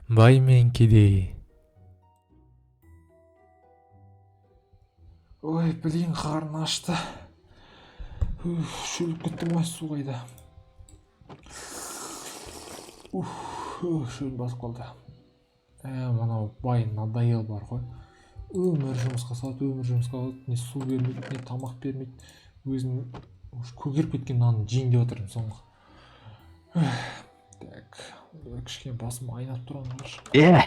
Бай мен кедей. Ой, блин, қарны ашты. Уф, шөліп кеттім ғой, су қайда? Уф, шөлім басып қалды. Мынау бай надоел бар ғой. Өмір жұмысқа салады, өмір жұмысқа салады, не су бермейді, не тамақ бермейді. Өзім уж көгеріп кеткен нанын жейін деп жатырмын соңғы. Так, кішкене басым айналып тұрған қарашы. Е,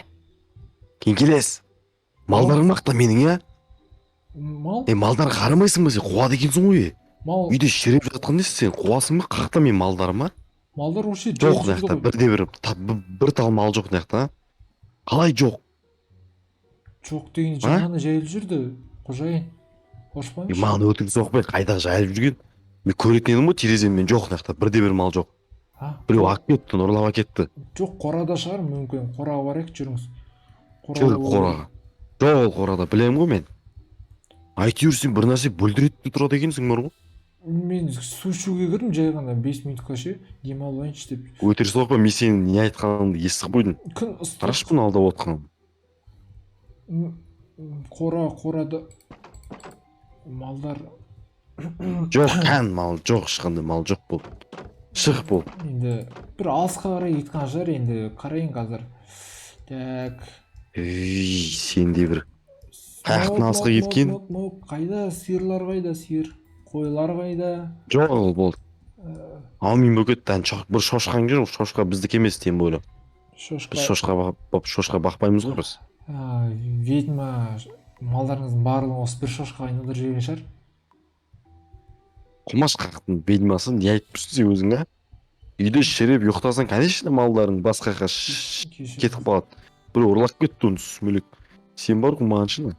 кеңкелес. Малдарың мақта менің, иә? Мал? Е, малдарға қарамайсың ба сен? Қуады екенсің ғой, е. Мал, Үйде шіріп жатқан несі сен? Қуасың ба? Қақта мен малдарыма? Малдар вообще Жоқ, жайылып мына жүрді жақта ғой. бірде бір бір тал мал жоқ мына жақта. Қалай жоқ? Жоқ деген А? жаңа ғана жайылып жүрді, қожайын. Е, Қорықпаңызшы. маған өтірік соқпай, қайда жайылып жүрген? Мен көретін едім ғой тереземнен, жоқ мына жақта бірде бір мал жоқ. А? Біреу алып кетті, ұрлап әкетті. Жоқ, қорада шығар мүмкін. Қораға барайық, жүріңіз. Қорада Жүр болу қораға. Жоқ, ол қорада білемін ғой мен. Әйтеуір сен бір нәрсе бүлдіреді де тұрады екенсің бар ғой. керек. Мен су ішуге кірдім жай ғана 5 минутқа ше, демалып алайыншы деп. Өтірік соқпа, мен сенің не айтқаныңды естіп қойдым. Күн ыстық. Қарашы бұны алдап отқанын. Қорада малдар Жоқ, кән мал жоқ, ешқандай мал жоқ болды. Шық бол. Енді бір алысқа қарай кеткен шығар, енді қарайын қазір. Так. Ей, сен де бір. Қаяқтан алысқа кеткен? Мок, қайда сиырлар, қайда сиыр? Қойлар қайда? Жоқ, ол болды. Аумин болып кетті. Ән бір шошқаң жүр, ол шошқа біздікі емес, тем более. Шошқа. Біз шошқа шошқа бақпаймыз ғой біз. А, ведьма малдарыңыздың барлығын осы бір шошқаға айналдырып жіберген шығар. Құмаш қақтың ведьмасы, не айтып тұрсың сен өзің, а? Үйде шіріп ұйықтасаң, конечно, малдарың басқа жаққа кетіп қалады. Біреу ұрлап кетті оны, сүмелек. Сен бар ғой маған шыны.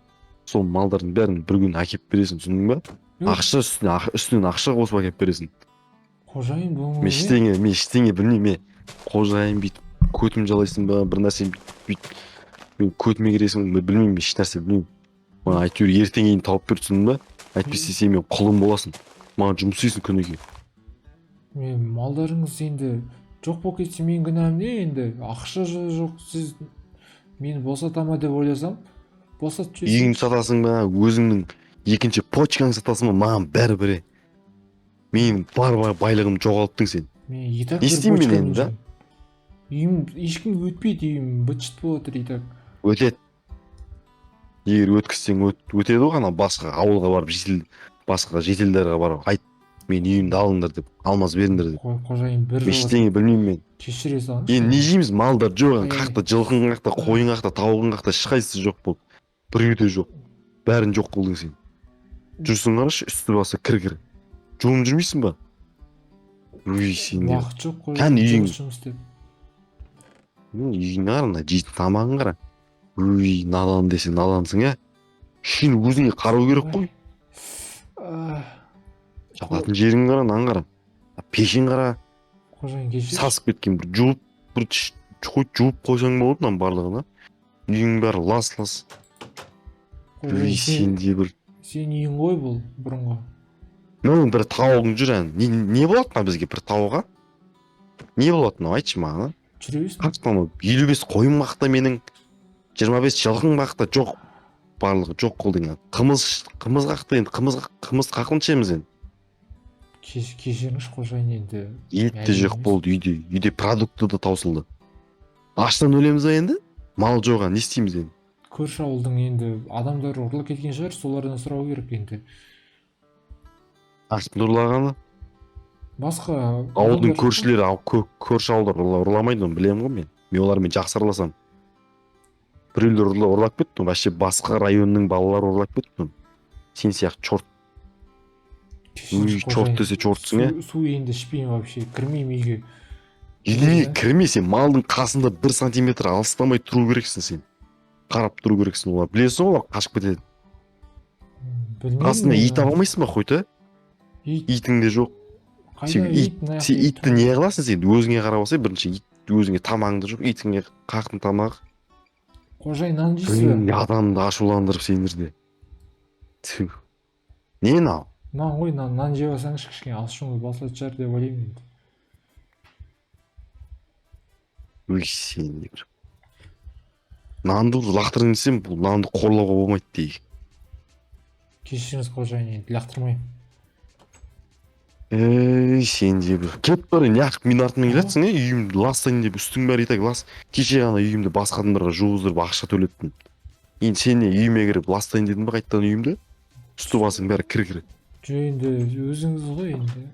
Сол малдардың бәрін бір күн әкеп бересің, түсіндің ба? Жоқ. Ақша үстіне, үстінен ақша қосып әкеп бересің. Қожайын, бұл Мен ештеңе, мен ештеңе білмеймін, мен қожайын бүйтіп көтім жалайсың ба, бір нәрсе бүйтіп мен көтіме кіресің, мен білмеймін, еш нәрсе білмеймін. Маған әйтеуір ертең кейін тауып бер, түсіндің ба? Әйтпесе сен менің құлым боласың. Маған жұмыс істейсің күніге. Мен малдарыңыз енді жоқ болып кетсе, менің күнәм не енді? Ақша жоқ, сіз мені босата ма деп ойласам, босатып жіберсеңізші. Үйіңді сатасың ба, өзіңнің екінші почкаңды сатасың ба, маған бәрібір. Менің бар байлығымды жоғалттың сен. Мен и так Не бір істеймін мен почкамен енді, да? жүрмін. Үйім ешкім өтпейді, үйім быт-шыт болып жатыр и так. Өтеді. Егер өткізсең өтеді ғой, ана басқа ауылға барып, жетел, басқа жительдерге барып айт, мен үйімді алыңдар деп, алмаз беріңдер деп. Қожайын, бір Мен жолы ештеңе білмеймін мен. кешіре салыңызшы. Енді не жейміз, малдар жоқ, Ай, қақта жылқың қақта, қойың қақта, тауығың қақта, ешқайсысы жоқ болды. Біреуі де жоқ. Бәрін жоқ қылдың сен. Жүрсің қарашы, үсті басы кір-кір. Жуынып жүрмейсің ба? Өй, сен де. Уақыт жоқ қой, Кән үйің. жұмыс істеп. Үйің қара, мына жейтін тамағың қара. Өй, надан десе надансың, ә? Сен өзіңе қарау керек қой. Жататын жерің қара, нан қара. Пешің қара. Қожайын, кешірші. Сасып кеткен бір жуып, бір хоть жуып қойсаң болады мынаның барлығын, а? Үйің бәрі лас-лас. Қожайын, Өй, сен де бір. Сенің үйің ғой бұл бұрынғы. Мынау бір тауығың жүр ән. Не болады мына бізге бір тауық, а? Не болады мынау, айтшы маған, а? Жүре берсін. Қақта анау 55 қойым қақта менің, 25 жылқым қақта, жоқ. Барлығы жоқ қылдың. Қымыз, қымыз қақты енді, қымыз, қымыз қақын ішеміз енді. Кешіріңізші, қожайын, енді. Ет те Мәлім жоқ емес. болды үйде. Үйде продукты да таусылды. Аштан өлеміз ба енді? Мал жоқ, а, не істейміз енді? Көрші ауылдың енді адамдары ұрлап кеткен шығар, солардан сұрау керек енді. Аштың ұрлағаны? Басқа Ауылдың адамдар жоқ қой. көршілері, көрші ауылдар ұрламайды оны, білемін ғой мен. Мен олармен жақсы араласамын. Біреулер ұрлап кетті, вообще басқа районның балалары ұрлап кетті оны. Сен сияқты чорт. Кешіріңізші, Өй, чорт қожайын. десе чортсың, ә? Су енді ішпеймін вообще, кірмеймін үйге. Үйге кірме сен, малдың қасында 1 сантиметр алыстамай тұру керексің сен. Қарап тұру керексің олар. Білесің ғой, олар қашып кетеді. Білмеймін Қасында мен ит оны. таба алмайсың ба хоть, а? Ит. Итің де жоқ. Қайда Сен ит, мына жақта сен ит итті жоқ. не қыласың сен? Өзіңе қарап алсай бірінші, ит өзіңе тамағың да жоқ, итіңе қақтың тамағы. Қожайын, нан жейсіз Блин, бе? адамды ашуландырып сендерде. Тьфу. Не мынау? Нан ғой, нан, нан жеп алсаңызшы, кішкене ашуыңыз басылатын шығар деп ойлаймын енді. Өй, сен де бір. Нанды лақтырайын десем, бұл нанды қорлауға болмайды дейік. Кешіріңіз, қожайын, енді лақтырмаймын. Ей, сен де бір кетіп бар, неғып менің артымнан келе жатсың? Е, үйімді ластайын деп, үстің бәрі и так лас. Кеше ғана үйімді басқа адамдарға жуғыздырып, ақша төлеттім. Енді сен не, үйіме кіріп ластайын дедің ба қайтадан үйімді? Үсті басың бәрі кір кір. Жоқ, енді өзіңіз ғой енді.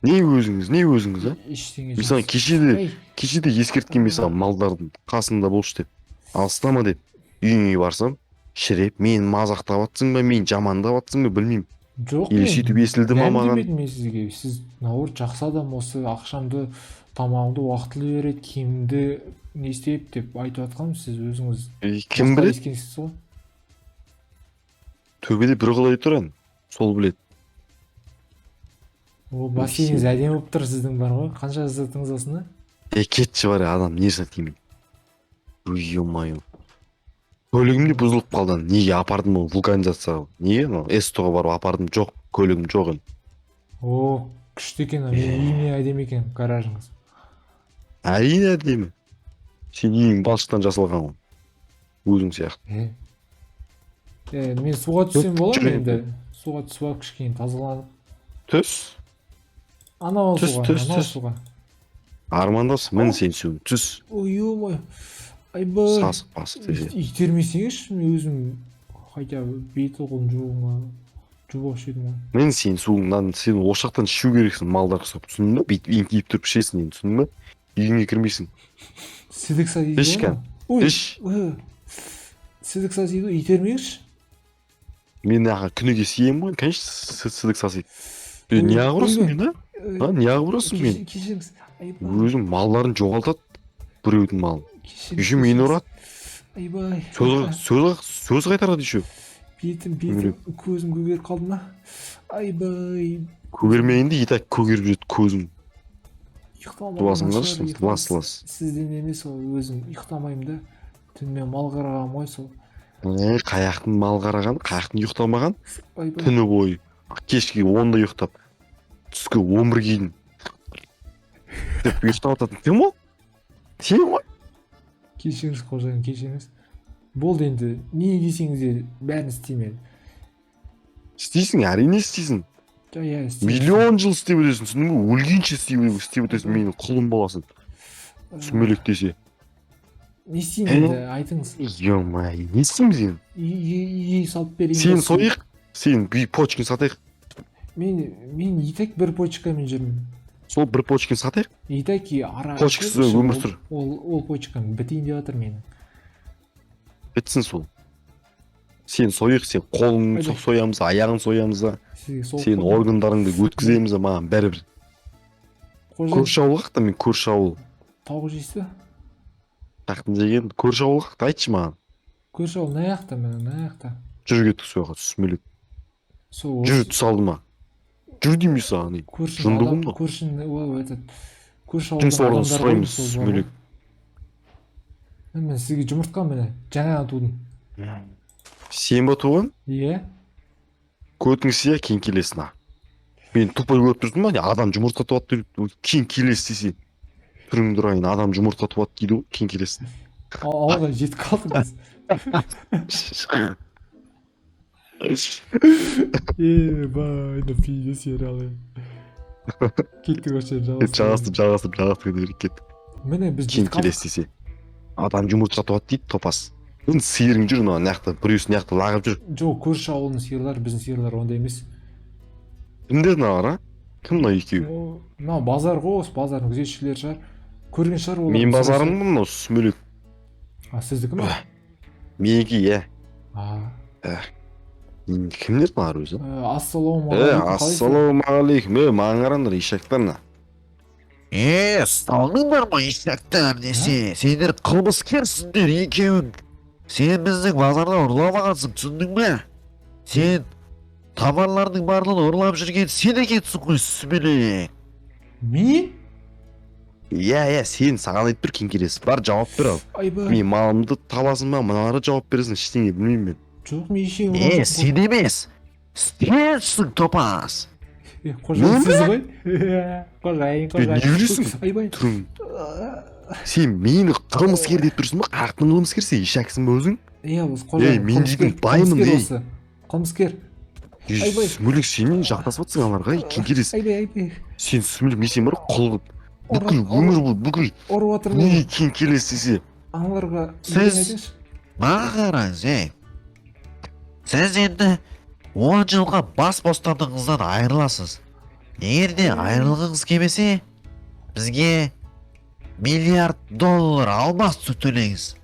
Не өзіңіз, не өзіңіз, а? Ештеңе. Мен саған кеше де Ей. кеше де ескерткен мен саған, малдардың қасында болшы деп, алыстама деп. Үйіңе барсам, шіреп, мені мазақтап жатсың ба, мені жамандап жатсың ба, білмеймін. Жоқ, Или мен сөйтіп естілді ма дәм маған? демедім мен сізге. Сіз, наоборот, жақсы адам, осы ақшамды, тамағымды уақытылы береді, киімімді не істеп деп айтып жатқаным. Сіз өзіңіз Ей, кім басқа біледі? ескенсіз ғой. Төбеде бір құдай тұр, ән сол біледі. О, бассейніңіз әдемі болып тұр сіздің бар ғой. Қанша жасаттыңыз осыны? Е, кетші бар, адам не тимей. Ё-моё, көлігім де бұзылып қалды. Ана неге апардым ол вулканизацияға, неге анау СТО-ға барып апардым? Жоқ, көлігім жоқ енді. О, күшті екен. Менің үйіме әдемі екен гаражыңыз. Әрине, әдемі. Сен үйің балшықтан жасалған ғой, өзің сияқты. Е, мен суға түссем бола ма? Жүре. Енді суға түсіп алып, кішкене тазаланып. Түс. Анау Түс, суға, түс, анау түс. суға. Армандапсың, міне сен суың, түс. Ой, ё, айбай. Сасық басық десе. Итермесеңізші, мен өзім хотя бы беті қолын жууыңа жуып алушы едім ғой. Міне сен суыңнан, сен осы жақтан ішу керексің малдар құсап, түсіндің ба? Бүйтіп еңкейіп тұрып ішесің енді, түсіндің ба? Үйіңе кірмейсің. Сідік сасиды Іш ғой кән. анау. Ой. Іш. Ой, сідік сасиды ғой, итермеңізші. Мен аға күніге сиемін ғой, конечно, сідік сасиды. Е, Ой, неғып ұрасың ойбай. мені, а? Неғып ұрасың мені? Кешіріңіз, айбай. Өзің малдарын жоғалтады, біреудің малын. Кешіріңіз, Еще мені кешіріңіз. ұрады. Айбай. Сөз қайтарады еще. Бетім, көзім көгеріп қалды ма? Айбай. Көгермегенде и так көгеріп жүреді көзің. Ұйықтамаған Дуасын нашар, қарашы, ұйықтам- лас лас. Сізден емес, ол өзім ұйықтамаймын да, түнімен мал қарағанмын ғой сол. Е, қаяқтың мал қараған, қаяқтың ұйықтамаған? Айбай. Түні бойы кешкі 10-да ұйықтап, түскі 11-ге дейін деп ұйықтап жататын кім ол? Сен ғой. Кешіріңіз, қожайын, кешіріңіз. Болды енді, не десеңіз де бәрін істеймін енді. Істейсің, әрине, істейсің. Жа, иә, істеймін. Миллион жыл істеп өтесің, түсіндің бе? Өлгенше істеп өтесің, менің құлым боласың, сүмелек десе. Не істеймін енді, айтыңыз. Ё-моё, не істейміз енді? Үй салып берейін Сен ба? сояйық, сен үй почканы сатайық. Мен и так бір почкамен жүрмін. Сол бір почканы сатайық. И так и ара. Почкасыз өмір сүр. Ол почкам бітейін деп жатыр менің. Бітсін сол. Сен сояйық, сен қолыңды Айбай. соямыз, аяғын соямыз да, Сізге сол. сенің органдарыңды өткіземіз да, маған бәрібір. Қожайын. Көрші ауылға та, мен көрші ауыл. Тауық жейсіз ба? Тақтың жеген көрші ауылға та, айтшы маған. Көрші ауыл мына жақта, міне, мына жақта. Жүр, кеттік сол жаққа, сүмелек. Сол. Жүр, түс алдыма, жүр деймін мен саған, ей. Көршінің Жынды адам ғой мынау. Көршінің, ол этот, көрші Жұмыс ауылдың орнын адамдары ғой, сұраймыз, сол бар ғой. сүмелек. Міне, сізге жұмыртқа, міне, жаңа тудым. Сен ба туған? Иә. Көтің сия, кейін келесің. А, мен тупой көріп тұрсың ба не? Адам жұмыртқа туады деп, кейін келесі десе, түріңді ұрайын. Адам жұмыртқа туады дейді ғой, кейін келесің. Ауылға жетіп қалдық біз. Ебай, ну пиздец, сериалы. Кеттік осы жерден. Жалғастыр, жалғастыр, жалғастыр кете берейік, кеттік. Міне, біз Кейін жетіп қалдық. келесі десе, адам жұмыртқа туады дейді, топас. Енді сиырың жүр мына жақта, біреусі мына жақта лағып жүр. Жоқ, көрші ауылдың сиырлары, біздің сиырлар ондай емес. Кімдер мыналар, а? Кім мынау екеуі? О, мынау базар ғой, осы базардың күзетшілері шығар, көрген шығар олар. Мен базарым ғой мынау, сүмелек. А, сіздікі ма? Менікі, иә. А. Енді кімдер мыналар өзі? Ассалаумағалейкум, қалайсыздар? Ассалаумағалейкум. Е, маған қараңдар, ишактар мына. Е, ұсталдыңдар ма, ишактар десе? Сендер қылмыскерсіңдер екеуің. Сен біздің базарда ұрламағансың, түсіндің бе? Сен товарлардың барлығын ұрлап жүрген сен екенсің ғой, сүмелек. Мен? Иә, сен, саған айтып тұр кеңкелес. Бар, жауап бер ал. Айбай. Мен малымды табасың ба, мыналарға жауап бересің, ештеңе білмеймін мен. Жоқ, мен ештеңе Е, ұрлаған жоқпын. сен емес, сенсің, топас. Е, қожайын, Мен сіз ғой, қожайын, Е, не қожайын. білесің? Айбай. Түрің. Сен мені қылмыскер деп тұрсың ба? Қаяқтың қылмыскер сен, ишаксың ба өзің? Иә, осы Ей, қожайын. мен Қылмыскер, дейтін баймын, қылмыскер ей. осы. Қылмыскер. Айбай. Сүмелек, сен жақтасып жатсың аналарға, ей, кеңкелес. Айбай, айбай. Сен, сүмелек, мен сен бар ғой, құл қылып бүкіл Ұрып- өмір бойы бүкіл ұрып жатыр не мені. кеңкелес десе. Аналарға Сіз- бірдеңе айтыңызшы. Маған қараңыз, ей. Сіз енді 10 жылға бас бостандығыңыздан айырыласыз. Егер де айырылғыңыз келмесе, бізге миллиард доллар алмас төлеңіз.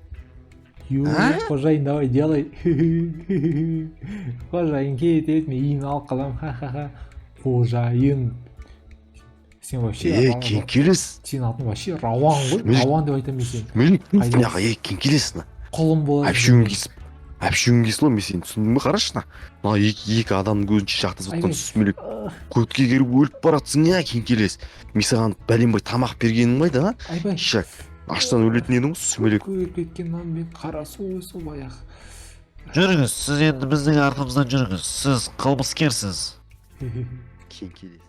Ё, А? қожайын, давай, делай. Қожайын кетеді, мен үйін алып қаламын, ха ха ха. Қожайын. Сен вообще Ей, кеңкелес. Сенің атың вообще Рауан ғой. Рауан деп айтамын мен сені. Сүмелек, Қайда? мына, ей, кеңкелес, мына. Құлым болады. Әпшуін кесіп, әпшуін кесіп ғой мен сені, түсіндің бе? Қарашы, мына, мына екі адамның көзінше жақтасып Айбай. жатқан сүмелек, көтке кіріп өліп баратсың, иә, кеңкелес. Мен саған бәленбай тамақ бергенім қайда, а? Айбай. Ишак, аштан өлетін едің ғой, сүмелек. Көгеріп кеткен нан мен қара су сол баяғы. Жүріңіз, сіз енді біздің артымыздан жүріңіз. Сіз қылмыскерсіз. Кеңкелес.